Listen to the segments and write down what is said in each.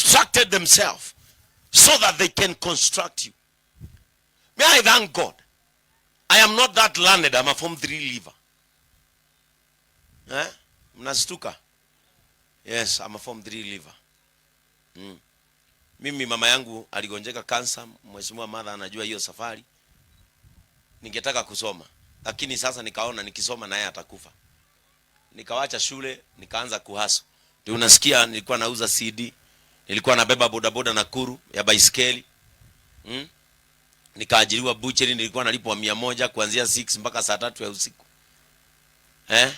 constructed themselves so that they can construct you. May I thank God. I am not that learned. I'm a form 3 leaver. Eh? Mnastuka? Yes, I'm a form 3 leaver. Mimi mama yangu aligonjeka kansa, Mheshimiwa Martha anajua hiyo safari. Ningetaka kusoma, lakini sasa nikaona nikisoma naye atakufa. Nikawacha shule, nikaanza kuhustle. Ndio unasikia nilikuwa nauza CD, nilikuwa nabeba bodaboda Nakuru ya baiskeli. Nikaajiriwa butchery, nilikuwa nalipwa 100 kuanzia 6 mpaka saa 3 ya usiku. Eh?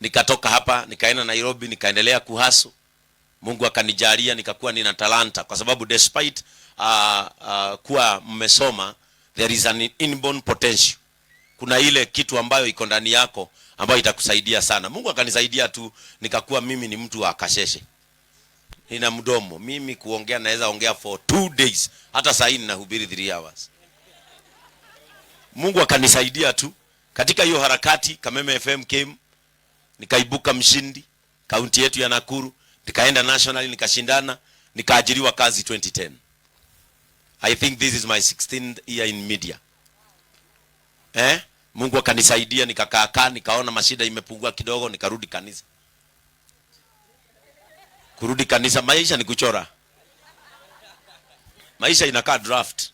Nikatoka hapa, nikaenda Nairobi, nikaendelea kuhustle. Mungu akanijalia nikakuwa nina talanta, kwa sababu despite kuwa mmesoma, there is an inborn potential. Kuna ile kitu ambayo iko ndani yako ambayo itakusaidia sana. Mungu akanisaidia tu, nikakuwa mimi ni mtu wa kasheshe. Nina mdomo. Mimi kuongea naweza ongea for 2 days. Hata saa hii ninahubiri 3 hours. Mungu akanisaidia tu katika hiyo harakati. Kameme FM came, nikaibuka mshindi kaunti yetu ya Nakuru, nikaenda nationally, nikashindana, nikaajiriwa kazi 2010. I think this is my 16th year in media. Mungu akanisaidia, nikakaa, nikaona mashida imepungua kidogo, nikarudi kanisa. Kurudi kanisa, maisha ni kuchora. Maisha inakaa draft.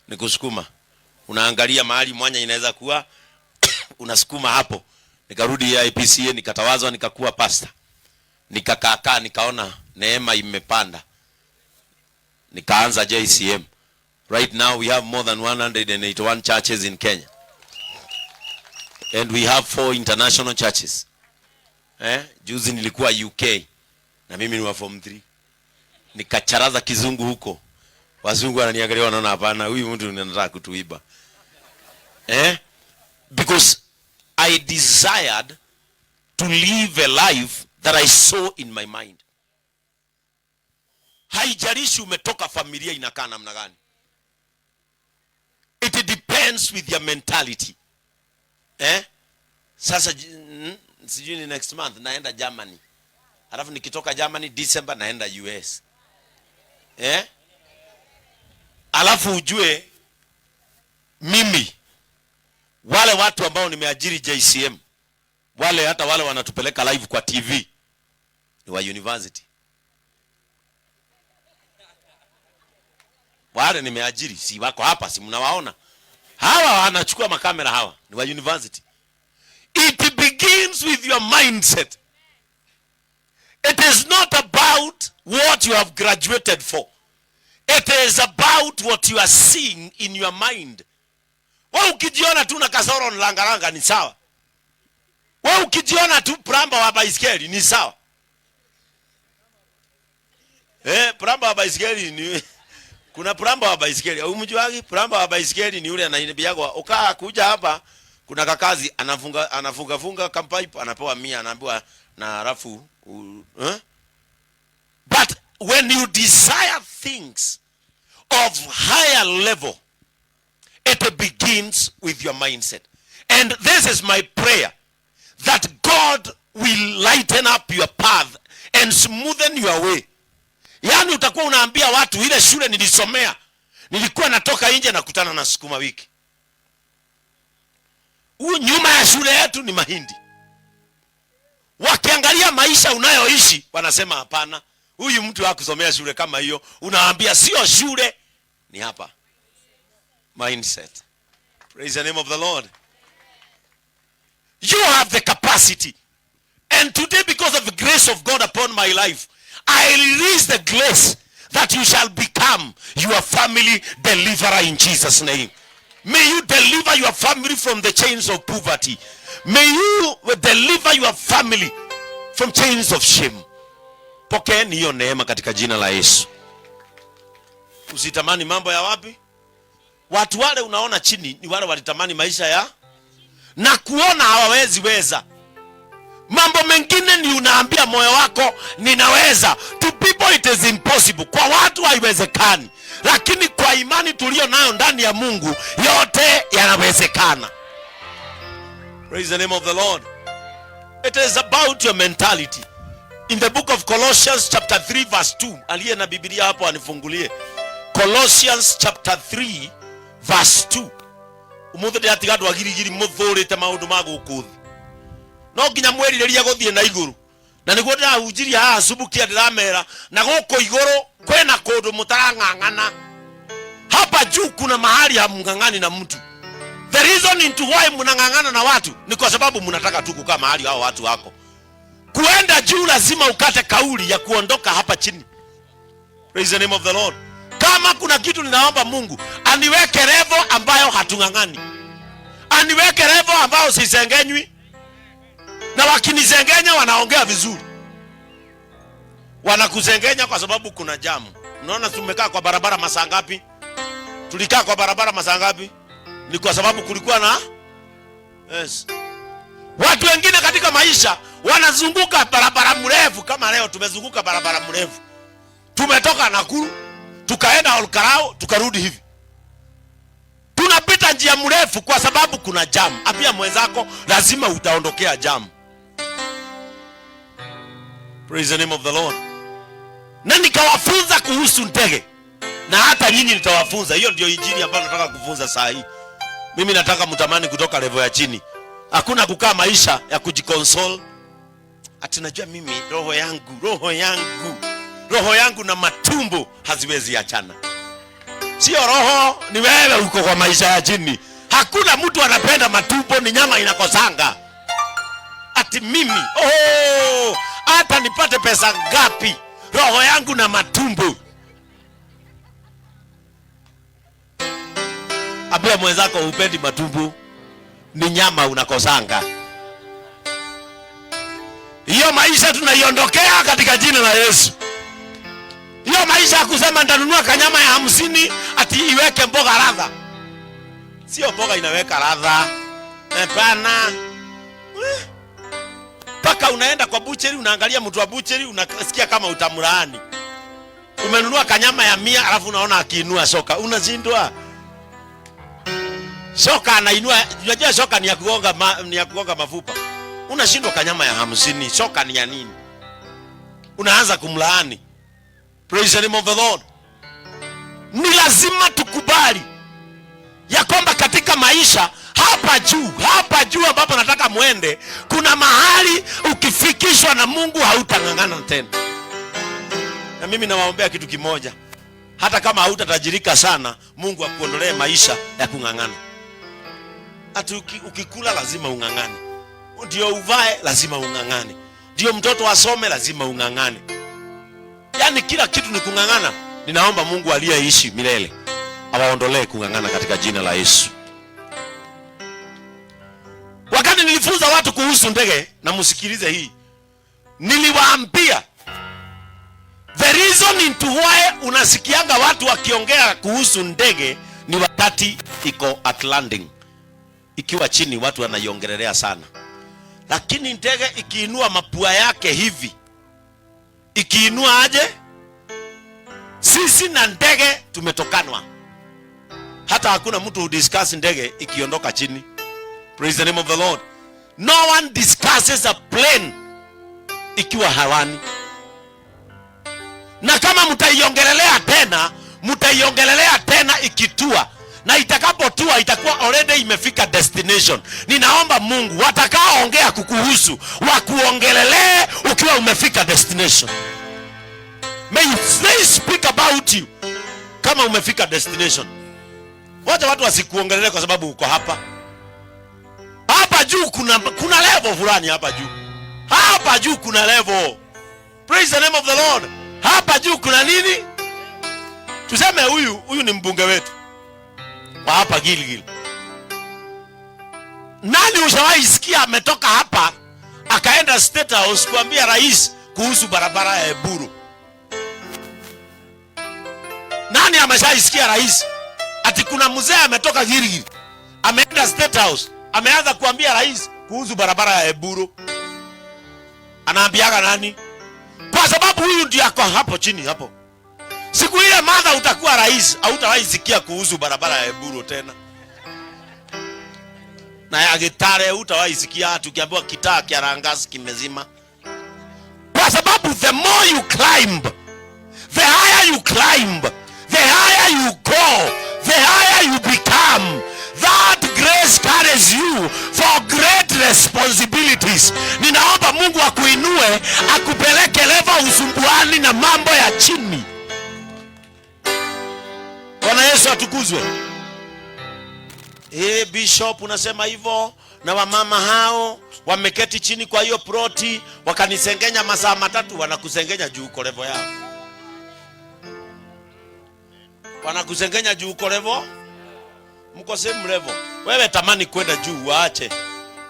Ni kusukuma. Unaangalia mahali mwanya inaweza kuwa, unasukuma hapo. Nikarudi IPCA, nikatawazwa, nikakuwa pastor. Nikakaa, nikaona neema imepanda. Nikaanza JCM. Right now we have more than 181 churches in Kenya. And we have 4 international churches. Juzi nilikuwa UK na mimi ni wa form 3. Nikacharaza kizungu huko. Wazungu wananiangalia wanaona hapana, huyu mtu anataka kutuiba. Because I desired to live a life that I saw in my mind. Haijalishi umetoka familia inakaa namna gani. It depends with your mentality. Sasa sijui ni next month naenda Germany. Alafu nikitoka Germany December naenda US. Alafu ujue mimi wale watu ambao nimeajiri JCM, wale hata wale wanatupeleka live kwa TV ni wa university. Wale nimeajiri si wako hapa, si mnawaona? Hawa wanachukua makamera, hawa ni wa university. It begins with your mindset. It is not about what you have graduated for. It is about what you are seeing in your mind. Wewe ukijiona tu na kasoro nlangalanga ni sawa. Wewe ukijiona tu plumber wa baiskeli ni sawa. Plumber wa baiskeli ni kuna plumber wa baiskeli. Au mjuagi plumber wa baiskeli ni yule anaimbiagwa ukaa kuja hapa kuna kakazi anafunga funga pipe anapewa 100 anaambiwa na alafu But when you desire things of higher level, it begins with your mindset. And this is my prayer, that God will lighten up your path and smoothen your way. Yaani utakuwa unaambia watu ile shule nilisomea, nilikuwa natoka nje na kutana na sukuma wiki. Huyu nyuma ya shule yetu ni mahindi. Wakiangalia maisha unayoishi wanasema hapana, huyu mtu hakusomea shule kama hiyo. Unaambia sio shule, ni hapa. Mindset. Praise the name of the Lord. You have the capacity. And today, because of the grace of God upon my life, I release the grace that you shall become your family deliverer in Jesus' name. May you deliver your family from the chains of poverty. May you deliver your family from chains of shame. Pokeeni hiyo neema katika jina la Yesu. Usitamani mambo ya wapi? Watu wale unaona chini ni wale walitamani maisha ya na kuona hawawezi weza. Mambo mengine ni unaambia moyo wako ninaweza. To people it is impossible. Kwa watu haiwezekani. Lakini kwa imani tulio nayo ndani ya Mungu yote yanawezekana. Praise the name of the Lord. It is about your mentality. In the book of Colossians chapter 3 verse 2, aliye na Biblia hapo anifungulie. Colossians chapter 3 verse 2. Umuthi ndĩratiga andũ agirigiri mũthũrĩte maũndũ ma gũkũ thĩ. No nginya mwĩrirĩrie gũthiĩ na igũrũ. Na nĩguo ndĩrahunjiria haha Subukia, ndĩramera na gũkũ igũrũ kwĩna kũndũ mũtarang'ang'ana. Hapa juu kuna mahali hamng'ang'ani na mtu. The reason into why mnang'ang'ana na watu ni kwa sababu mnataka tu kukaa mahali hao watu wako. Kuenda juu lazima ukate kauli ya kuondoka hapa chini. Praise the name of the Lord. Kama kuna kitu ninaomba Mungu aniweke level ambayo hatung'ang'ani, aniweke level ambayo sisengenywi, na wakinisengenya wanaongea vizuri. Wanakusengenya kwa sababu kuna jamu. Unaona, tumekaa kwa barabara masaa ngapi? Tulikaa kwa barabara masaa ngapi? Ni kwa sababu kulikuwa na, yes. Watu wengine katika maisha wanazunguka barabara mrefu, kama leo tumezunguka barabara mrefu, tumetoka Nakuru tukaenda Olkalou tukarudi hivi, tunapita njia mrefu kwa sababu kuna jam. Ambia mwenzako lazima utaondokea jam. Praise the name of the Lord. Na nikawafunza kuhusu ndege, na hata nyinyi nitawafunza. Hiyo ndio injili ambayo nataka kufunza saa hii. Mimi nataka mtamani kutoka level ya chini. Hakuna kukaa maisha ya kujiconsole ati najua mimi roho yangu, roho yangu, roho yangu na matumbo haziwezi achana. Sio roho, ni wewe uko kwa maisha ya chini. Hakuna mtu anapenda matumbo, ni nyama inakosanga. Ati mimi, oh, hata nipate pesa ngapi, roho yangu na matumbo. Ambia mwenzako hupendi matumbo, ni nyama unakosanga. Hiyo maisha tunaiondokea katika jina la Yesu. Hiyo maisha ya kusema nitanunua kanyama ya 50 ati iweke mboga ladha. Sio mboga inaweka ladha. Hapana. Paka unaenda kwa butchery, unaangalia mtu wa butchery, unasikia kama utamlaani. Umenunua kanyama ya 100 alafu unaona akiinua shoka, unashindwa. Shoka anainua, unajua shoka ni ya kugonga ni ya kugonga mafupa. Unashindwa kanyama ya 50, shoka ni ya nini? Unaanza kumlaani. Praise the name of the Lord. Ni lazima tukubali ya kwamba katika maisha hapa juu, hapa juu ambapo nataka muende, kuna mahali ukifikishwa na Mungu hautang'ang'ana tena. Na mimi nawaombea kitu kimoja, hata kama hautatajirika sana, Mungu akuondolee maisha ya kung'ang'ana. Ati ukikula lazima ung'ang'ane, ndio uvae lazima ung'ang'ane, ndio mtoto asome lazima ung'ang'ane. Yaani kila kitu ni kung'ang'ana. Ninaomba Mungu aliyeishi milele awaondolee kung'ang'ana katika jina la Yesu. Wakati nilifunza watu kuhusu ndege, na msikilize hii, niliwaambia the reason into why unasikianga watu wakiongea kuhusu ndege ni wakati iko at landing. Ikiwa chini watu wanaiongelelea sana. Lakini ndege ikiinua mapua yake hivi, ikiinua aje? Sisi na ndege tumetokanwa. Hata hakuna mtu hudiscuss ndege ikiondoka chini. Praise the name of the Lord. No one discusses a plane ikiwa hewani. Na kama mtaiongelelea tena, mtaiongelelea tena ikitua. Na itakapotua itakuwa already imefika destination. Ninaomba Mungu watakaoongea kukuhusu wakuongelelee ukiwa umefika destination. May they speak about you kama umefika destination. Wacha watu wasikuongelelee kwa sababu uko hapa. Hapa juu kuna level fulani hapa juu. Hapa juu kuna level. Praise the name of the Lord. Hapa juu kuna nini? Tuseme huyu ni mbunge wetu wa hapa Gilgil. Nani ushawahi sikia ametoka hapa akaenda State House kuambia rais kuhusu barabara ya Eburu? Nani ameshaisikia rais ati kuna mzee ametoka Gilgil ameenda State House ameanza kuambia rais kuhusu barabara ya Eburu? Anaambiaga nani? Kwa sababu huyu ndiye ako hapo chini hapo. Siku ile madha utakuwa rais, hautawahi sikia kuhusu barabara ya Eburu tena. Na ya Gitare hutawahi sikia, tukiambiwa kitaa kia Rangasi kimezima. Kwa sababu sababu the more you climb, the higher you climb, the higher you go, the higher you become, that grace carries you for great responsibilities. Ninaomba Mungu akuinue, akupeleke level usumbuani na mambo ya chini. Bwana Yesu atukuzwe. Eh, Bishop, unasema hivyo na wamama hao wameketi chini kwa hiyo ploti wakanisengenya masaa 3. Wanakusengenya juu uko level yao, wanakusengenya juu uko level, mko same level. Wewe tamani kwenda juu, waache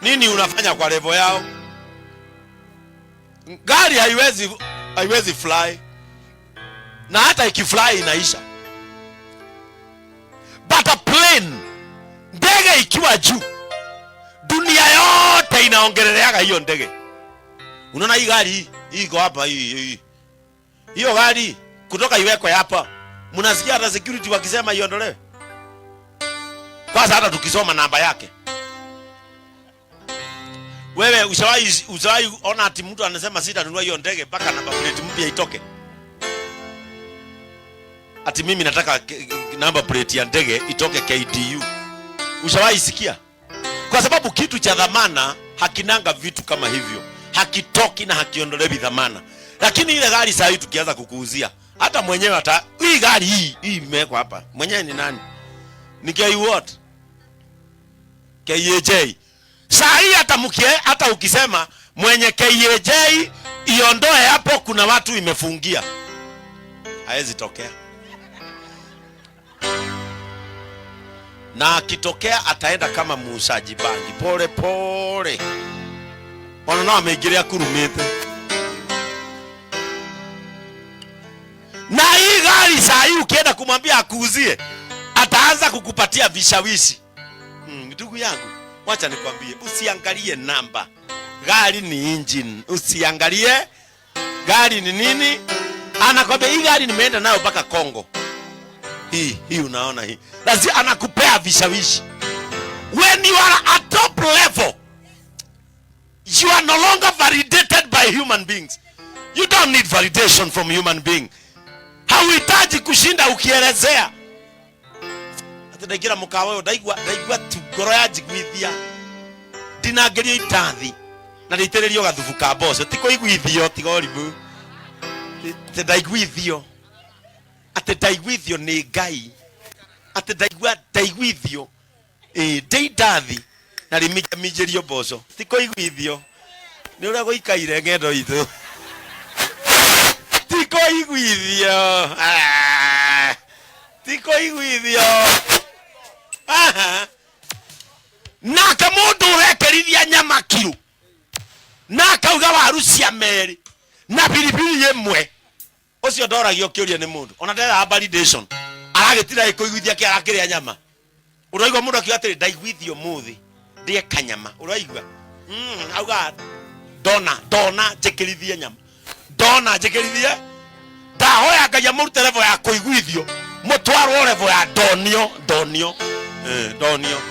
nini unafanya kwa level yao? Gari haiwezi fly, na hata ikifly inaisha. But a plane, ndege ikiwa juu, dunia yote inaongeleleaga hiyo ndege. Unaona hii gari hii iko hapa, hii hiyo gari kutoka iwekwe hapa, mnasikia hata security wakisema iondolewe. Kwanza hata tukisoma namba yake. Wewe ushawahi ona ati mtu anasema sitanunua hiyo ndege mpaka namba plate mpya itoke? Ati mimi nataka namba plate ya ndege itoke KDU. Ushawahi sikia? Kwa sababu kitu cha dhamana hakinanga vitu kama hivyo, hakitoki na hakiondolewi dhamana. Lakini ile gari saa hii tukianza kukuuzia, hata mwenyewe hata hii gari hii imewekwa hapa, mwenyewe ni nani? Ni K what? KAJ. Saa hii hata mkie, hata ukisema mwenye KAJ iondoe hapo, kuna watu imefungia, haezi tokea. Na akitokea ataenda kama muuzaji bangi pole pole, ona no ameingiria kurumite. Na hii gari saa hii ukienda kumwambia akuuzie, ataanza kukupatia vishawishi. Ndugu yangu, wacha nikwambie, usiangalie namba. Gari ni engine, usiangalie gari ni nini. Anakwambia hii gari nimeenda nayo mpaka Kongo. Hii unaona hii. Lazima anakupea vishawishi. When you are at top level, you are no longer validated by human beings. You don't need validation from human being. Hauhitaji kushinda ukielezea. Ati ndaingĩra mũkawa ũyũ, ndaigua tu ngoro yanjiguithia. Ndinangĩrio itathi na rĩitĩrĩrio gathubu ka mboco, ti kũiguithio, tiga ũrimũ. Ati ndaiguithio, ati ndaiguithio nĩ Ngai, ati ndaigua ndaiguithio, ĩ ndĩ indathi na rĩminjaminjĩrio mboco, ti kũiguithio nĩ ũrĩa gũikaire ng'endo itũ, ti kũiguithio, ti kũiguithio. Nake mũndũ ũrekerithia nyama kiro na akauga waru cia merĩ na biribiri ĩmwe, ũcio ndoragio kĩũria nĩ mũndũ, ona ndethaga validation, aragĩtira ĩkũiguithia kĩ arakĩrĩa nyama. Ũraigua mũndũ akiuga atĩrĩ, ndaiguithio ũmũthĩ ndĩe kanyama, ũraigua? Auga ndona njĩkĩrithie nyama, ndona njĩkĩrithie. Ndahoya Ngai amũrute level ya kũiguithio, mũtwarwo level ya ndonio, ndonio, ndonio.